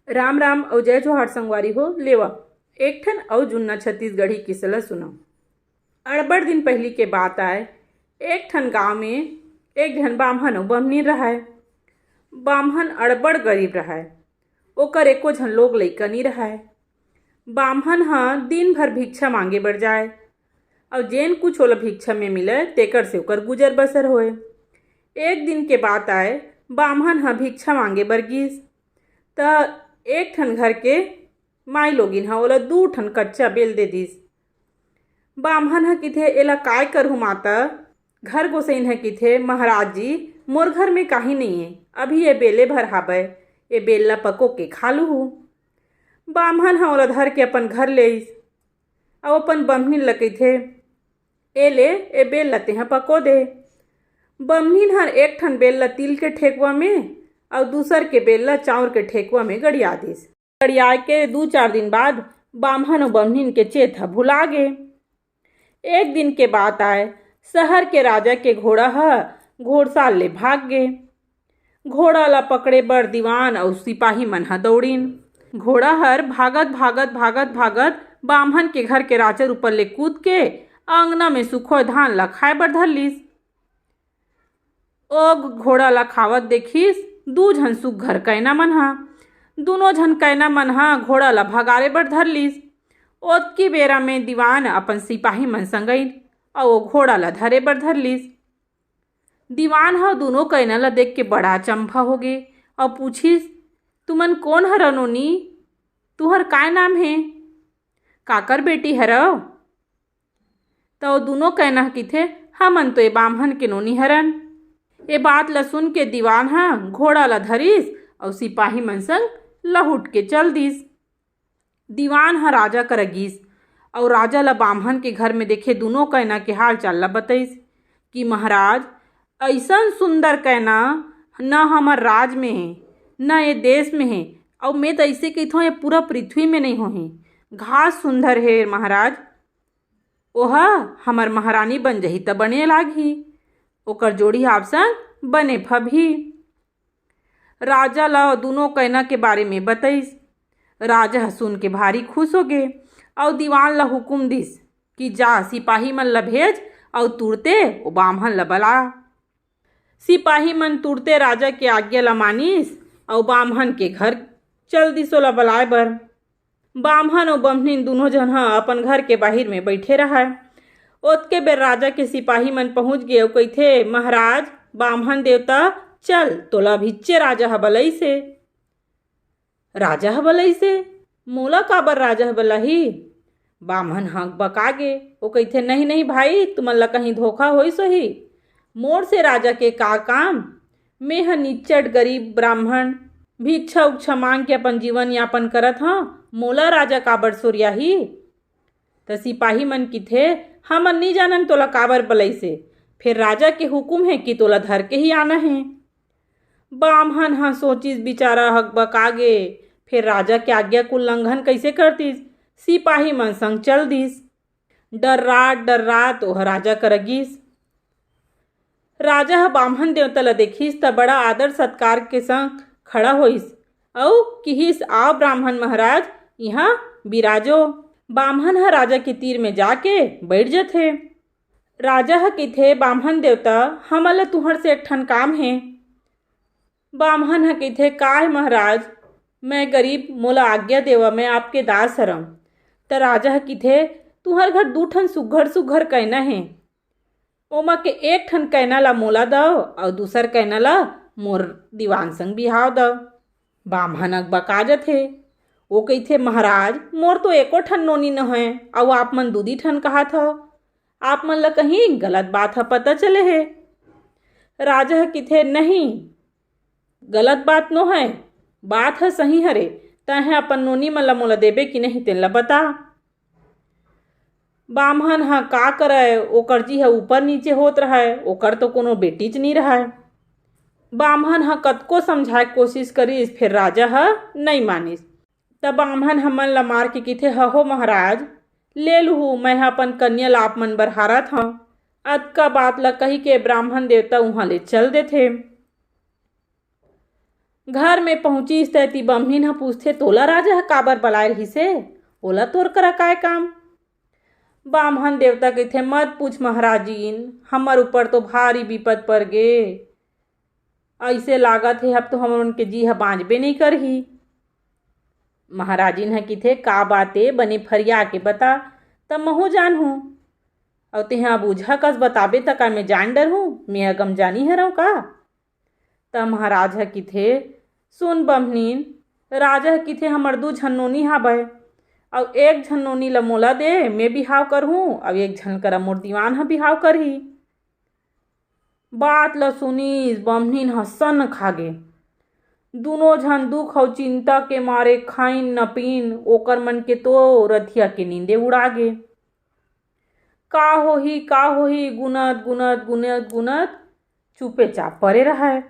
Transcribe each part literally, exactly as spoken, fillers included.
राम राम अउ जय जोहार संगवारी हो। लेवा, एक ठन अउ जुन्ना छत्तीसगढ़ी किस्सा ल सुनव। अड़बड़ दिन पहिली के बात आय, एक ठन गांव में एक झन बाम्हन अउ बम्हनीन रहय। बाम्हन अड़बड़ गरीब रहय, ओकर एको झन लोग लइका नी रहय। बाम्हन ह दिन भर भिक्षा मांगे बर जाय, अउ जेन कुछ ओला भिक्षा में मिलय, तेकर से ओकर गुजर बसर होय। एक दिन के बात आय, बाम्हन ह भिक्षा मांगे बर गीस, त एक ठन घर के माई लोगिन ह ओला दू ठन कच्चा बेल दे दिस। बाम्हन ह किथे, "एला काय करहूं माता?" घर गोसइन ह किथे, "महाराज जी, मोर घर में काही नइये, अभी ये बेले भर हाबय, ये बेल ला पको के खा लूहू।" बाम्हन ह ओला धर के अपन घर ले आइस, अउ अपन बम्हनीन ल कहिथे, "ए ले, ए बेल ल तेंह पको दे।" बम्हनीन हर एक ठन बेल ल तिल के ठेकुआ में, अउ दूसर के बेल ल चाउर के ठेकुआ में गड़िया दिस। गड़ियाए के दू चार दिन बाद बाम्हन अउ बम्हनीन के चेत ह भुला गे। एक दिन के बात आय, शहर के राजा के घोड़ा ह घोड़साल ले भाग गे। घोड़ा ला पकड़े बर दीवान अउ सिपाही मन ह दौड़िन। घोड़ा हर भागत, भागत, भागत, भागत बाम्हन के घर के राचर ऊपर ले कूद के अंगना में सुखोय धान ला खाए बर धर लिस। ओ घोड़ा ला खावत देखिस दू झन सुग्घर कैना मन ह। दूनों झन कैना मन ह घोड़ा ला भगारे बर धर लिस। ओतकी बेरा में दीवान अपन सिपाही मन संग आइन अउ ओ घोड़ा ला धरे बर धर लिस। दीवान ह दूनों कैना ला देख के बड़ा अचंभा होगे अउ पूछिस, "तुमन कोन हरव नोनी? तुंहर काय नाम हे? काकर बेटी हरव?" त ओ दूनों कैना ह किथे, "हमन तो ए बाम्हन के नोनी हरन।" ए बात ल सुन के दीवान ह घोड़ा ल धरिस अउ सिपाही मन संग लहुट के चल दिस। दीवान ह राजा करा गिस अउ राजा ल बाम्हन के घर में देखे दूनों कैना के हाल चाल ल बतइस कि महाराज, अइसन सुंदर कैना न हमर राज में हे, न ए देश में हे, अउ मैं त अइसे कहिथों, ए पूरा पृथ्वी में नइ होही। घास सुंदर हे महाराज, ओह हमर महारानी बन जही त बने लागही, ओकर जोड़ी आप संग बने फबही। राजा ल दूनों कैना के बारे में बतइस। राजा ह सुन के भारी खुश होगे अउ दीवान ल हुकुम दिस कि जा सिपाही मन ल भेज अउ तुरते ओ बाम्हन ल बला। सिपाही मन तुरते राजा के आज्ञा ल मानिस अउ बाम्हन के घर चल दिस ओला बलाए बर। बाम्हन अउ बम्हनीन दूनों झन ह अपन घर के बाहिर में बइठे रहय। ओतके बेर राजा के सिपाही मन पहुंच गे अउ कहिथे, "महाराज, बाम्हन देवता, चल, तोला अभिच्चे राजा ह बलइस हे।" "राजा ह बलइस हे? मोला काबर राजा ह बलाही?" बाम्हन ह बका गे। ओ कहिथे, "नहीं, नहीं भाई, तुमन ला कहीं धोखा होइस होही। मोर से राजा के का काम? मेंह निच्चट गरीब ब्राह्मण, भिक्षा उच्छा मांग के अपन जीवन यापन करत हंव, मोला राजा काबर सोरियाही?" त सिपाही मन किथे, "हमन नी जानन तोला काबर बलइसे, फेर राजा के हुकुम हे कि तोला धर के ही आना हे।" बाम्हन ह सोचिस, बिचारा हकबका गे, फेर राजा के आज्ञा के उल्लंघन कइसे कर दिस? सिपाही मन संग चल दिस। डर्रात डर्रात ओह राजा करा गिस। राजा ह बाम्हन देवता ल देखिस त बड़ा आदर सत्कार के संग खड़ा होइस अउ किहिस, "आओ ब्राह्मण महाराज, इहाँ बिराजो।" बाम्हन ह राजा के तीर में जाके बइठ जथे। राजा ह कहिथे, "बाम्हन देवता, हमन ल तुंहर से एक ठन काम हे।" बाम्हन ह कहिथे, "का हे महाराज? मैं गरीब, मोला आज्ञा देवा, मैं आपके दास हरंव।" त राजा ह कहिथे, "तुंहर घर दू ठन सुघर सुघर कैना हे, ओमा के एक ठन कैना ला मोला दव अउ दूसर कैना ला मोर दीवान संग बिहाव दव।" बाम्हन अकबका जथे। ओ कहिथे, "महाराज, मोर तो एको ठन नोनी नोहय, अउ आप मन दूदी ठन कहत हव। आप मन ल कहीं गलत बात ह पता चले हे।" राजा ह किथे, "नहीं, गलत बात नोहय, बात ह सही हरे। तैं ह अपन नोनी मन ल मोला देबे कि नहीं, तेन ल बता।" बाम्हन ह का करय, ओकर जी ह ऊपर नीचे होत रहय, ओकर तो कोनो बेटीच नी रहय। बाम्हन ह कतको समझाए के कोशिश करिस, फेर राजा ह नइ मानिस। त बाम्हन ह मन ल मार के किथे, "हहो महाराज, ले लुहू, मैं ह अपन कन्या ल आप मन बर हारत हंव।" अतका बात ल कहि के ब्राह्मण देवता उहां ले चल देथे। घर में पहुंचिस त एती बम्हनीन ह पूछथे, "तोला राजा ह काबर बलाय रहिस हे? ओला तोर करा काय काम?" बाम्हन देवता कहिथे, "मत पूछ महाराजिन, हमर ऊपर तो भारी बिपत पर गे। अइसे लागत हे, अब तो हमर मन के जी ह बांचबे नइ करही।" महाराजिन ह किथे, "का बात ए, बने फरिया के बता, त महूं जानहूं। अउ तेहा अब उझा कस बताबे, त का मैं जान डरहूं? मैं अगम जानी हरंव का?" त महाराज ह किथे, "सुन बम्हनीन, राजा ह किथे, हमर दू झन नोनी हावय, अउ एक झन नोनी ल मोला दे, मैं बिहाव करहूं, अउ एक झन करा मोर दीवान ह बिहाव करही।" बात ल सुनिस बम्हनीन ह सन्न खागे। दूनों झन दुख अउ चिंता के मारे खाइन न पीन, ओकर मन के तो रथिया के नींदे उड़ागे। का होही, का होही, गुनत, गुनत, गुनत, गुनत, चुपे चाप परे रहय।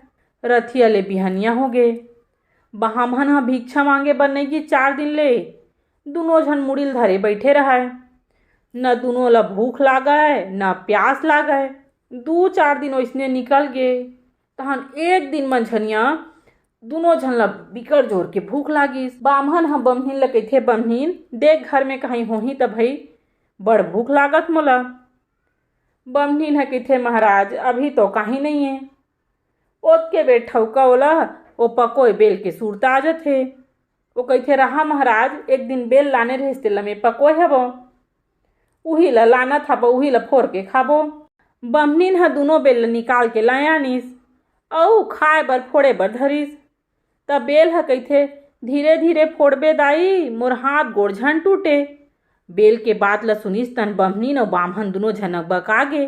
रथिया ले बिहनिया होगे। बाम्हन ह भिक्षा मांगे बर नइ गिस चार दिन ले। दूनों झन मुड़ी ल धरे बइठे रहय। न दूनों ल भूख लागय, न प्यास लागय। दू चार दिन ओइसने निकल गे। तहन एक दिन मंझनिया दूनों झन ल बिकट जोर के भूख लागिस। बाम्हन ह बम्हनीन ल कहिथे, "बम्हनीन, देख घर में काहीं होही त भई, बड़ भूख लागत मोला।" बम्हनीन ह कहिथे, "महाराज, अभी तो काहीं नइये।" ओतके बेर ठउका ओला ओ पकोय बेल के सुरता आ जथे। ओ कहिथे, "रहा महाराज, एक दिन बेल लाने रहिस तेला में पकोय हवंव। उही ल लानत हवंव, उही ल फोर के खाबो।" बम्हनीन ह दूनों बेल ल निकाल के लायानिस अउ खाए बर फोड़े बर धरिस। त बेल ह कहिथे, "धीरे धीरे फोड़बे दाई, मोर हाथ गोड़ झन टूटे।" बेल के बात ल सुनिस तहन बम्हनीन अउ बाम्हन दूनों झन अकबका गे।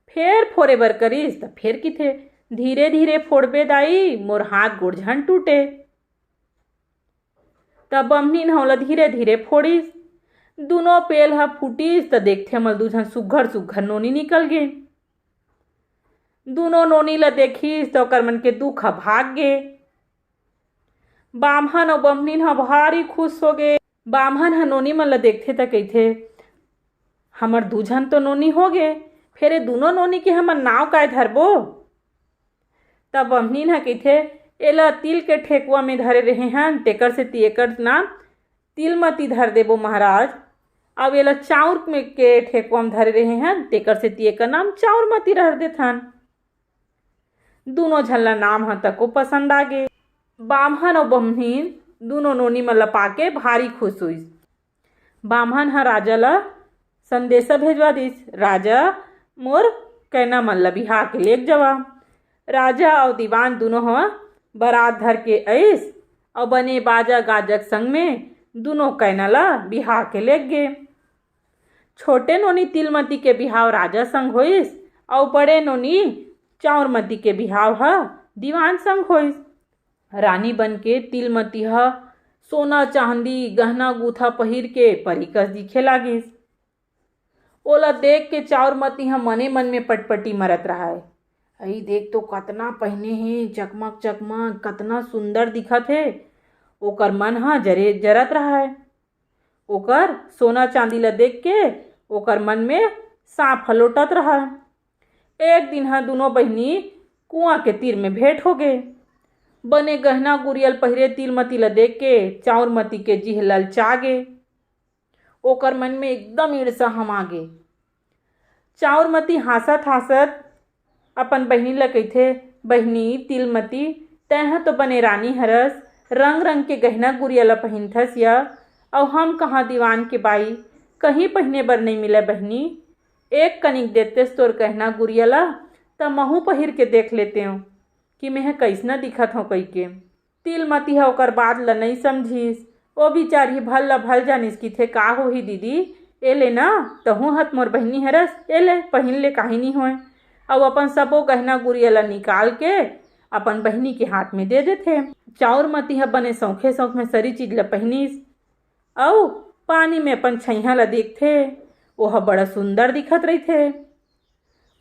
फेर फोरे बर करिस त फेर किथे, "धीरे धीरे फोड़बे दाई, मोर हाथ गोड़ झन टूटे।" त बम्हनीन ह ओला धीरे धीरे फोड़िस। दूनों पेल ह फूटिस त देखथे, हमर दू झन सुग्घर सुग्घर नोनी निकल गे। दूनों नोनी ल देखिस त ओकर मन के दुख ह भाग गे। बाम्हन अउ बम्हनीन ह भारी खुश होगे। बाम्हन ह नोनी मन ल देखथे त कहिथे, "हमर दू झन तो नोनी होगे, फेर ए दूनों नोनी के हमन नांव काय धरबो?" तब बम्हनीन ह कहिथे, "एला तिल के ठेकुआ में धरे रहे हन, तेकर सेती एकर नाम तिलमती धर देबो महाराज। अब एला चाउर में के ठेकुआ में धरे रहे हन, तेकर सेती एकर नाम चाउरमती धर देथन।" दूनों झन ला नाम ह तको पसंद आगे। बाम्हन अउ बम्हनीन दूनों नोनी मन ला पाके भारी खुश होइस। बाम्हन ह राजा ला संदेशा भेजवा दिस, "राजा, मोर कैना मन ला बिहा के लेग जवा।" राजा अउ दीवान दूनों ह बरात धर के अइस अउ बने बाजा गाजक संग में दूनों कैना ला बिहा के लेग गे। छोटे नोनी तिलमती के बिहाव राजा संग होइस अउ बड़े नोनी चाउरमती के बिहाव ह दीवान संग होइस। रानी बन के तिलमती ह सोना चांदी गहना गूथा पहिर के परी कस दिखे लागिस। ओला देख के चाउरमती ह मने मन में पटपटी मरत रहय, "अई देख तो कतना पहिने हे, चकमक चकमक, कतना सुंदर दिखत हे।" ओकर मन ह जरे जरत रहय। ओकर सोना चांदी ल देख के ओकर मन में सांप ह लोटत रहय। एक दिन ह दूनों बहिनी कुआं के तीर में भेंट होगे। बने गहना गुरियल पहिरे तिलमती ल देख के चाउरमती के जीह ललचा गे। ओकर मन में एकदम ईर्ष्या हमा गे। चाउरमती हाँसत-हाँसत अपन बहिनी ल कहिथे, "बहिनी तिलमती, तैं ह तो बने रानी हरस, रंग-रंग के गहना गुरिया ल पहिनथस या, अउ हम कहाँ दीवान के बाई, कहीं पहिने बर नइ मिलय बहिनी। एक कनिक देतेस तोर गहना गुरिया ल, त महूं पहिर के देख लेतेंव कि मेंह कइसना दिखत हंव," कहिके। तिलमती ह ओकर बात ल नइ समझिस। ओ बिचारी भल ल भल जानिस, किथे, "का होही दीदी, ए ले ना, तहूं ह त मोर बहिनी हरस, ए ले, पहिन ले, काहीं नी होय।" अउ अपन सबो गहना गुरिया ल निकाल के अपन बहिनी के हाथ में दे देथे। चाउरमती ह बने सौंखे सौंख में सरी चीज ल पहिनिस अउ पानी में अपन छइहां ल देखथे। ओह बड़ा सुंदर दिखत रहिथे।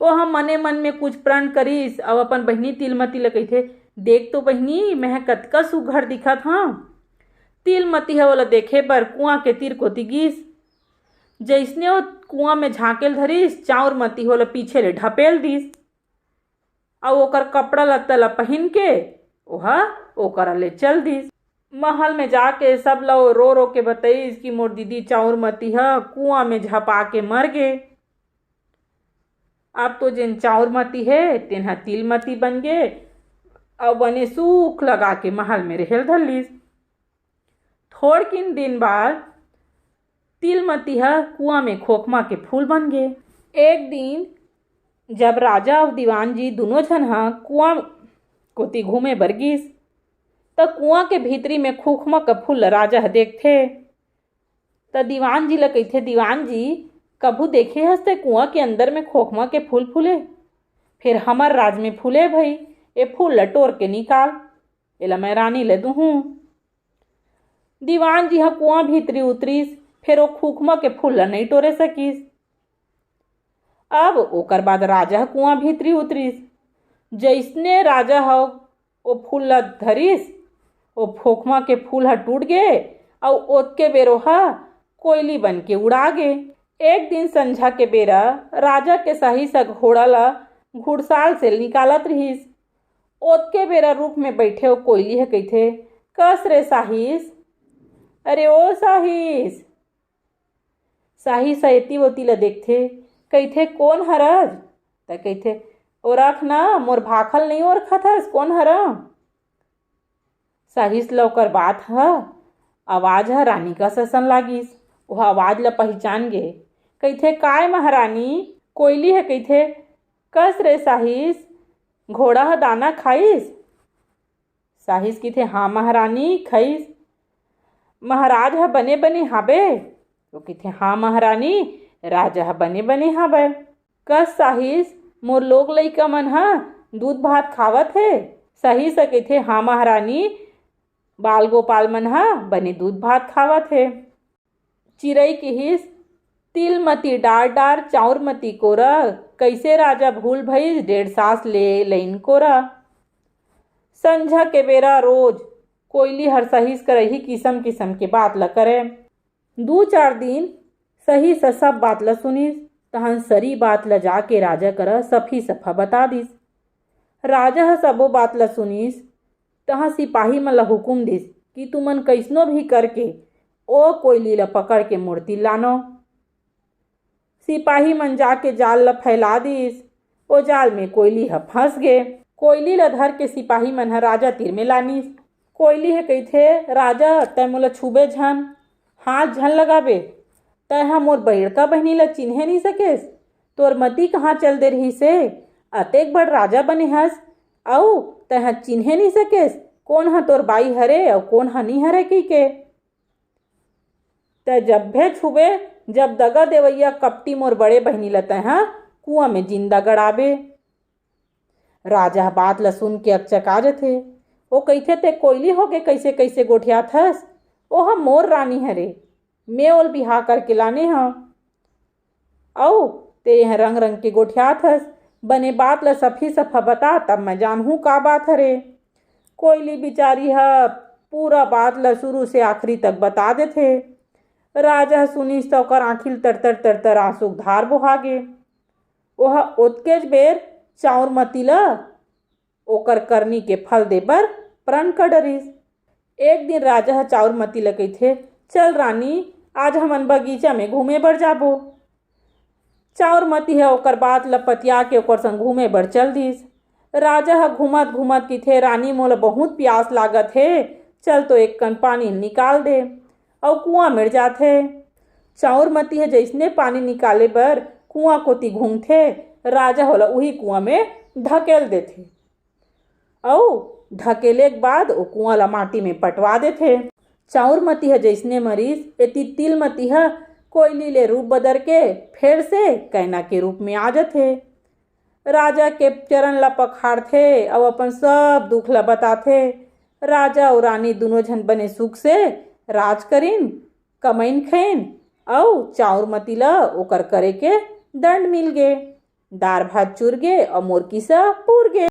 ओह मने मन में कुछ प्रण करिस अउ अपन बहिनी तिलमती ल कहिथे, "देख तो बहिनी, मेंह कतका सुघर दिखत हंव।" तिलमती ह ओला देखे बर कुआं के तीर कोती गिस। जइसने ओ कुआं में झांके ल धरिस, चाउरमती ह ओला पीछे ले ढपेल दिस अउ ओकर कपड़ा लत्ता ल पहिन के ओहा ओकरा ले चल दिस। महल में जाके सब ल रो रो के बतइस कि मोर दीदी चाउरमती ह कुआं में झपा के मर गे। अब तो जेन चाउरमती हे, तेन ह तिलमती बन गे, अउ बने सुख लगा के महल में रेहे ल धर लिस। थोड़किन दिन बाद तिलमती ह कुआं में खोखमा के फूल बन गे। एक दिन जब राजा अउ दीवान जी दुनों झन ह कुआं कोती घूमे बर गिस, त कुआं के भीतरी में खोखमा के फूल ल राजा ह देखथे। त दीवान जी ल कहिथे, "दीवान जी, कभू देखे हस ते कुआं के अंदर में खोखमा के फूल फूले? फेर हमर राज में फूले भई, ए फूल ल टोर के निकाल, एला मैं रानी ल दूहूं।" दीवान जी ह कुआं भीतरी उतरिस, फेर ओ खोखमा के फूल ल नइ टोरे सकिस। अब ओकर बाद राजा ह कुआं भीतरी उतरिस। जइसने राजा ह ओ फूल ल धरिस, ओ खोखमा के फूल ह टूट गे, अउ ओतके बेर ओहा कोइली बन के उड़ा गे। एक दिन संझा के बेरा राजा के साहिस ह घोड़ा ल घुड़साल से निकालत रिहिस। ओतके बेरा रूख में बइठे ओ कोइली ह कहिथे, "कस रे साहिस, अरे ओ साहिस।" साहिस ह एती ओती ल देखथे, कहिथे, "कोन हरज?" त कहिथे, "ओरख ना, मोर भाखल नइ ओरखत हस, कोन हर?" साहिस ल ओकर बात ह, आवाज ह रानी कस असन लागिस। ओह आवाज ल पहिचान गे। कहिथे, "काय महारानी?" कोइली ह कहिथे, "कस रे साहिस, घोड़ा ह दाना खाइस?" साहिस कहिथे, "हाँ महारानी, खाइस।" "महाराज ह बने बने हाबे?" वो कहिथे, "हाँ महारानी, राजा ह बने बने हाबे।" "कस साहिस, मोर लोग लइका मन ह दूध भात खावत हे?" साहिस ह कहिथे, "हाँ महारानी, बाल गोपाल मन ह बने दूध भात खावत हे।" चिरई किहिस, "तिलमती डार डार, चाउरमती कोरा, कइसे राजा भूल भइस, डेढ़ सास ले लइन कोरा।" संझा के बेरा रोज कोइली हर साहिस कर इही किसम किसम के बात ल करे। दू चार दिन साहिस ह सब बात ल सुनिस, तहन सरी बात ल जाके राजा करा सफी सफा बता दिस। राजा ह सबो बात ल सुनिस, तहाँ सिपाही मन ल हुकुम दिस कि तुमन कइसनो भी करके ओ कोइली ल पकड़ के मोर तीर लानो। सिपाही मन जाके जाल ल फैला दिस। ओ जाल में कोइली ह फंस गे। कोइली ल धर के सिपाही मन ह राजा तीर में लानिस। कोइली ह कहिथे, "राजा, तैं मोला छूबे झन, हाथ झन लगाबे। तैं ह मोर बड़का बहिनी ल चिन्हे नइ सकेस। तोर मती कहाँ चल दे रहिस हे? अतेक बड़ राजा बने हस, अउ तैं ह चिन्हे नइ सकेस, कोन ह तोर बाई हरे अउ कोन ह नइ हरे," कहिके। "तैं जब भी छूबे, जब दगा देवइया कपटी मोर बड़े बहिनी ल तैं ह कुआं में जिंदा गड़ाबे।" राजा ह बात ल सुन के अकचका जथे। ओ कहिथे, "तैं कोइली होके कइसे कइसे गोठियाथस? ओह मोर रानी हरे, मैं ओल बिहाव करके लाने हंव। अउ तैं ह रंग रंग के गोठियाथस, बने बात ल सफी सफा बता, तब मैं जानहूं का बात हरे।" कोइली बिचारी ह पूरा बात ल शुरू से आखिरी तक बता देथे। राजा ह सुनिस त ओकर आंखी ल तरतर तरतर आंसू के धार बोहा गे। ओह ओतकेच बेर चाउरमती ल ओकर करनी के फल दे बर प्रण कर डरिस। एक दिन राजा ह चाउरमती ल कहिथे, "चल रानी, आज हमन बगीचा में घूमे बर जाबो।" चाउरमती ह ओकर बात ल पतिया के ओकर संग घूमे बर चल दिस। राजा ह घूमत घूमत कहिथे, "रानी, मोला बहुत पियास लागत हे, चल तो एक कन पानी निकाल दे।" अउ कुआं मेड़ जाथे। चाउरमती ह जइसने पानी निकाले बर कुआं कोती घूमथे, राजा ओला उही कुआं में धकेल देथे। अउ धकेले के बाद ओ कुआं ला माटी में पटवा देथे। चाउरमती ह जइसने मरिस, एती तिलमती ह कोइली ले रूप बदल के फेर से कैना के रूप में आ जथे। राजा के चरण ला पखारथे अउ अपन सब दुख ला बताथे। राजा अउ रानी दुनों झन बने सुख से राज करिन, कमइन खइन, अउ चाउरमती ला ओकर करे के दंड मिल गे। दार भात चुर गे अउ मोर किस्सा पूर गे।